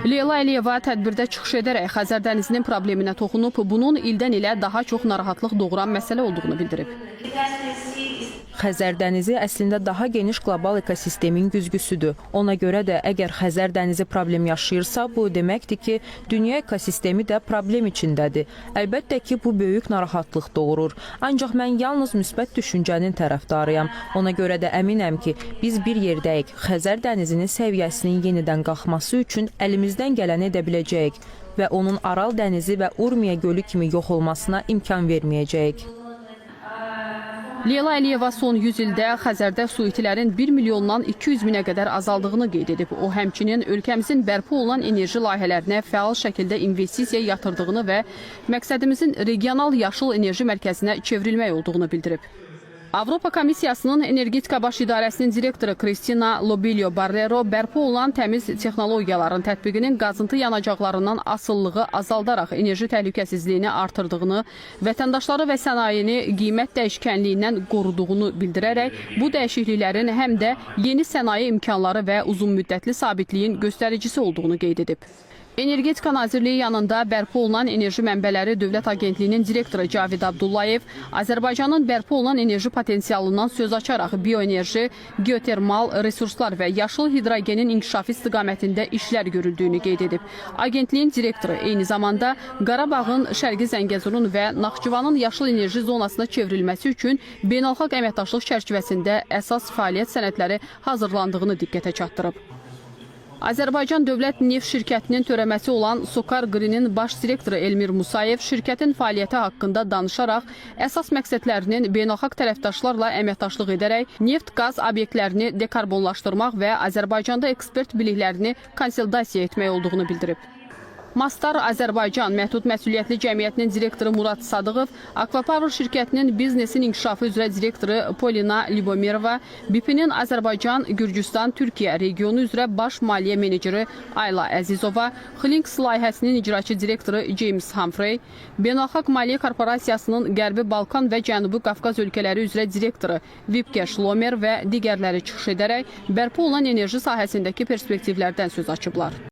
Leyla Əliyeva tədbirdə çıxış edərək Xəzər dənizinin probleminə toxunub, bunun ildən ilə daha çox narahatlıq doğuran məsələ olduğunu bildirib. Xəzər dənizi əslində daha geniş qlobal ekosistemin güzgüsüdür. Ona görə də əgər Xəzər dənizi problem yaşayırsa, bu deməkdir ki, dünya ekosistemi də problem içindədir. Əlbəttə ki, bu böyük narahatlıq doğurur. Ancaq mən yalnız müsbət düşüncənin tərəfdarıyam. Ona görə də əminəm ki, biz bir yerdəyik. Xəzər dənizinin səviyyəsinin yenidən qalxması üçün əlimizdən gələni edə biləcəyik və onun Aral dənizi və Urmiya gölü kimi yox olmasına imkan verməyəcəyik. Leyla Əliyeva son 100 ildə Xəzərdə su itilərin 1 milyondan 200 minə qədər azaldığını qeyd edib. O, həmçinin ölkəmizin bərpa olunan enerji layihələrinə fəal şəkildə investisiya yatırdığını və məqsədimizin regional yaşıl enerji mərkəzinə çevrilmək olduğunu bildirib. Avropa Komissiyasının Energetika Baş İdarəsinin direktoru Kristina Lobillo Barrero bərpa olunan təmiz texnologiyaların tətbiqinin qazıntı yanacaqlarından asılılığı azaldaraq enerji təhlükəsizliyini artırdığını, vətəndaşları və sənayeni qiymət dəyişkənliyindən qoruduğunu bildirərək bu dəyişikliklərin həm də yeni sənaye imkanları və uzunmüddətli sabitliyin göstəricisi olduğunu qeyd edib. Energetika Nazirliyi yanında bərpa olunan enerji mənbələri Dövlət Agentliyinin direktoru Cavid Abdullayev Azərbaycanın bərpa olunan enerji potensialından söz açaraq bioenerji, geotermal resurslar və yaşıl hidrogenin inkişafı istiqamətində işlər görüldüyünü qeyd edib. Agentliyin direktoru eyni zamanda Qarabağın, Şərqi Zəngəzurun və Naxçıvanın yaşıl enerji zonasına çevrilməsi üçün beynəlxalq əməkdaşlıq çərçivəsində əsas fəaliyyət sənədləri hazırlandığını diqqətə çatdırıb. Azərbaycan Dövlət Neft Şirkətinin törəməsi olan Sokar Qrinin baş direktoru Elmir Musayev şirkətin fəaliyyəti haqqında danışaraq əsas məqsədlərinin beynəlxalq tərəfdaşlarla əməkdaşlıq edərək neft-qaz obyektlərini dekarbonlaşdırmaq və Azərbaycanda ekspert biliklərini konsolidasiya etmək olduğunu bildirib. Mastar Azərbaycan Məhdud Məsuliyyətli Cəmiyyətinin direktoru Murad Sadıqov, Akvapower şirkətinin biznesin inkişafı üzrə direktoru Polina Libomirova, BP-nin Azərbaycan, Gürcüstan, Türkiyə regionu üzrə baş maliyyə meneceri Ayla Əzizova, Xlinks layihəsinin icraçı direktoru James Humphrey, Beynəlxalq Maliyyə Korporasiyasının Qərbi Balkan və Cənubi Qafqaz ölkələri üzrə direktoru Vipke Şlomer və digərləri çıxış edərək bərpa olunan enerji sahəsindəki perspektivlərdən söz açıblar.